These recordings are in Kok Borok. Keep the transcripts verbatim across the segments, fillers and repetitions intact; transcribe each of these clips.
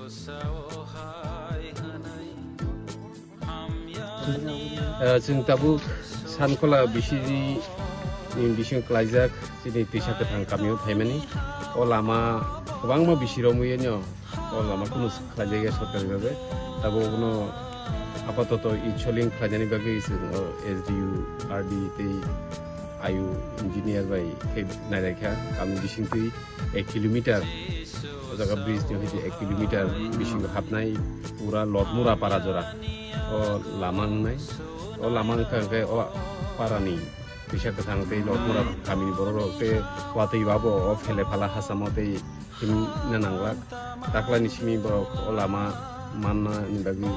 Eh, chwng tabuk Sankola bisini, ni bising klaijak chini Twisa Kwthang kamio phaimani. O lama kwbangma bisi romwi no, o lama kunu khlaijak ya sorkari bhabe. Tabuk no apatoto i choling khlaijani bagwi chwng o S D U, R D tei I U engineer bai khe nailaikha kami bisingtwi ek kilometer, o jaga bridge ni hoite ek kilometer bisingo hapnai pura Lotmura para jora. O lama wngnai, o lama wngkha hwnkhe o parani Twisa Kwthang tei Lotmura kamini borok rok tei watwi babo o phele phala hachamo tei himna nanglak. Taklani simi borok o lama manna ni bagwi,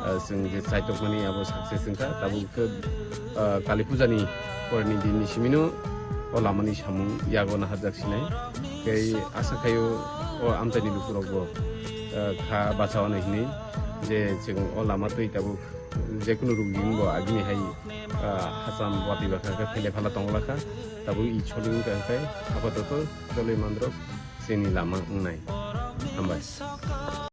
ah, chwng je chaitokmani abo success wngkha. Tabuk khe, ah, Kali Puja ni porni din ni simino o lama ni samung yago naharjak sinai. Tei asa khaio o amchaini lukurok bo, ah, kha bachaono hinwi je chwng o lama twi tabuk jekunu rukjing bo agini hai, ah, hacham watwi bakha khe phele phala tongla kha. Tabuk i choli wngkha khe apatoto choli mandrok chini lama wngnai. Hambai.